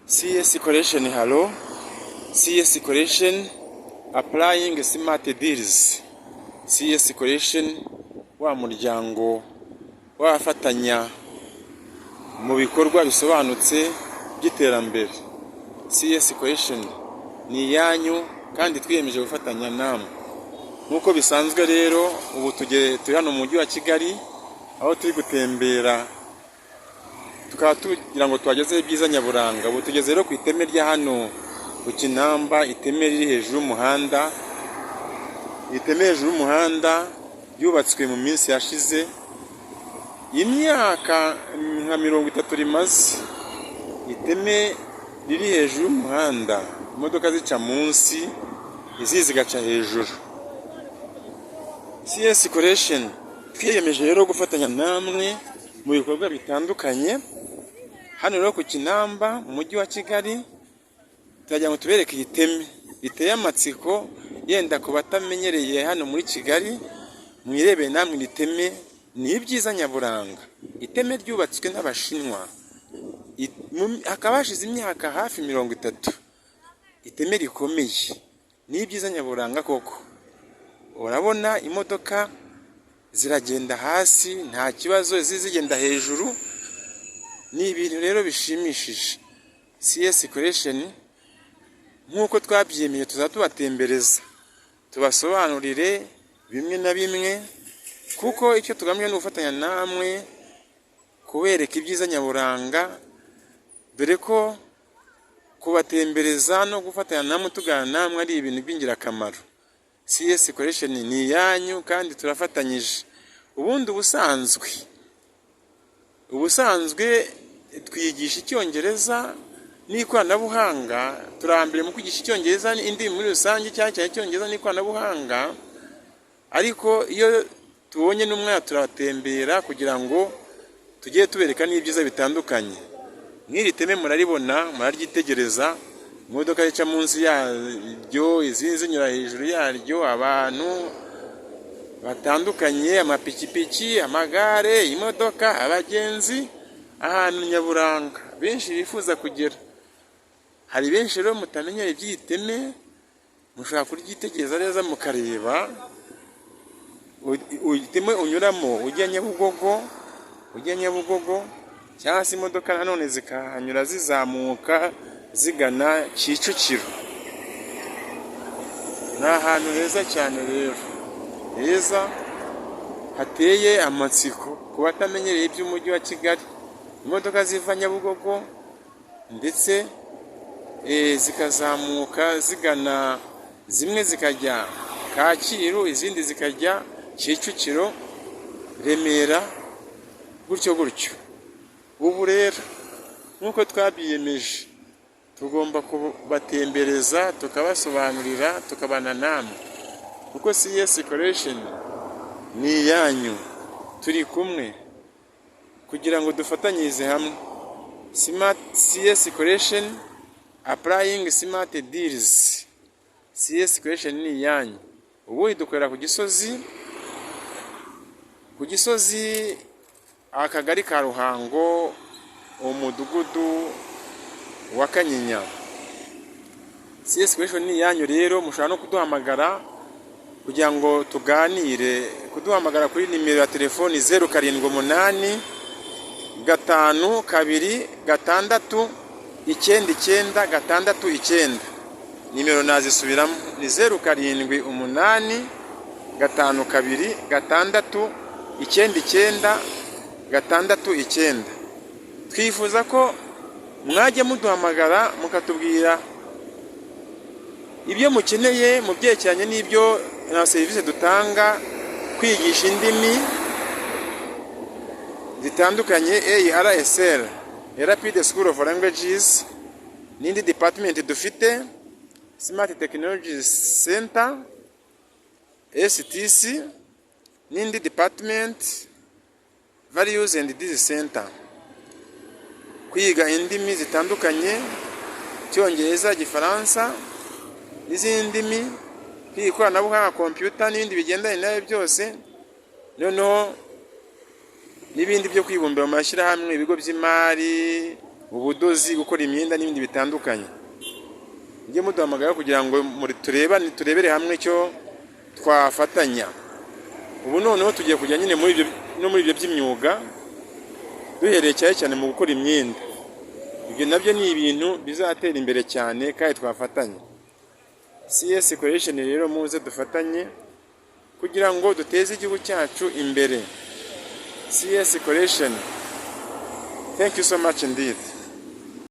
CS Collection, hello. CS Collection applying smart deals. CS Collection, wa muryango w'abafatanya mu bikorwa bisobanutse by'iterambere. CS Collection ni iyanyu kandi twiyemeje gufatanya namwe. Nk'uko bisanzwe rero, ubu turi hano mu mujyi wa Kigali, aho turi gutembera, tukaba tugira ngo tubagezeho ibyiza nyaburanga. Ubu tugeze rero ku iteme rya hano ku Kinamba, iteme riri hejuru y'umuhanda. Iteme hejuru y'umuhanda ryubatswe mu minsi yashize, imyaka nka 30 rimaze. Iteme riri hejuru y'umuhanda, imodoka zica munsi, izindi zigaca hejuru. CS Collection twiyemeje rero gufatanya namwe mu bikorwa bitandukanye. Hano rero ku Kinamba mu mujyi wa Kigali, turagira ngo tubereke iyi teme riteye amatsiko. Yenda ku batamenyereye hano muri Kigali, mwirebere namwe iri teme, ni ibyiza nyaburanga. Iteme ryubatswe n'Abashinwa, hakaba hashize imyaka hafi 30. Iteme rikomeye, ni ibyiza nyaburanga koko. Urabona imodoka ziragenda hasi nta kibazo, izindi zigenda hejuru. Ni ibintu rero bishimishije. CS Collection, nk'uko twabyemeye, tuzaba tubatembereza, tubasobanurire bimwe na bimwe, kuko icyo tugamije ni ugufatanya namwe kubereka ibyiza nyaburanga, dore ko kubatembereza no gufatanya namwe, tuganira namwe, ari ibintu by'ingirakamaro. CS Collection ni iyanyu kandi turafatanyije. Ubundi ubusanzwe twigisha Icyongereza n'ikoranabuhanga. Turambere mu kwigisha Icyongereza, indimi muri rusange, cyane cyane Icyongereza n'ikoranabuhanga. Ariko iyo tubonye n'umwanya turabatembera kugira ngo tujye tubereka n'ibyiza bitandukanye. Nk'iri teme muraribona, muraryitegereza: imodoka zica munsi yaryo, izindi zinyura hejuru yaryo, abantu batandukanye, amapikipiki, amagare, imodoka, abagenzi, ahantu nyaburanga benshi bifuza kugera. Hari benshi rero mutamenyera iby'iri teme, mushobora kuryitegereza neza mukareba iteme unyuramo ujya Nyabugogo, ujya Nyabugogo, cyangwa se imodoka nanone zikahanyura zizamuka zigana Kicukiro. Ni ahantu heza cyane rero, heza hateye amatsiko ku batamenyereye iby'umujyi wa Kigali. Imodoka ziva Nyabugogo ndetse zikazamuka zigana, zimwe zikajya Kacyiru, izindi zikajya Kicukiro, Remera, gutyo gutyo. Ubu rero nk'uko twabyiyemeje, tugomba kubatembereza, tukabasobanurira, tukabana namwe, kuko CS Collection ni iyanyu. Turi kumwe kugira ngo dufatanyirize hamwe. CS Collection applying smart deals. CS Collection ni iyanyu. Ubundi dukorera ku Gisozi, ku Gisozi, Akagari ka Ruhango, Umudugudu wa Kanyinya. CS Collection ni iyanyu rero. Mushobora no kuduhamagara kugira ngo tuganire, kuduhamagara kuri nimero ya telefoni 0785269969. Nimero nazisubiramo, ni 0785269969. Twifuza ko mwajya muduhamagara mukatubwira ibyo mukeneye mu byerekeranye n'ibyo na serivisi dutanga: kwigisha indimi zitandukanye, ARSL, Rapid School of Languages, n'indi department dufite, Smart Technology Center, STC, n'indi department, Values and Deeds Center. Kwiga indimi zitandukanye, Icyongereza, Igifaransa n'izindi ndimi, kwiga ikoranabuhanga, computer n'ibindi bigendanye nayo byose, noneho n'ibindi byo kwibumbira mu mashyirahamwe, ibigo by'imari. ubudozi, gukora imyenda n'ibindi bitandukanye. Mujye muduhamagara kugira ngo turebane, turebere hamwe icyo twafatanya. Ubu noneho tugiye kujya nyine muri ibyo no muri ibyo by'imyuga, duhereye cyane cyane mu gukora imyenda. Ibyo nabyo ni ibintu bizatera imbere cyane kandi twafatanya. CS Collection rero, muze dufatanye kugira ngo duteze igihugu cyacu imbere. CS Collection, thank you so much indeed.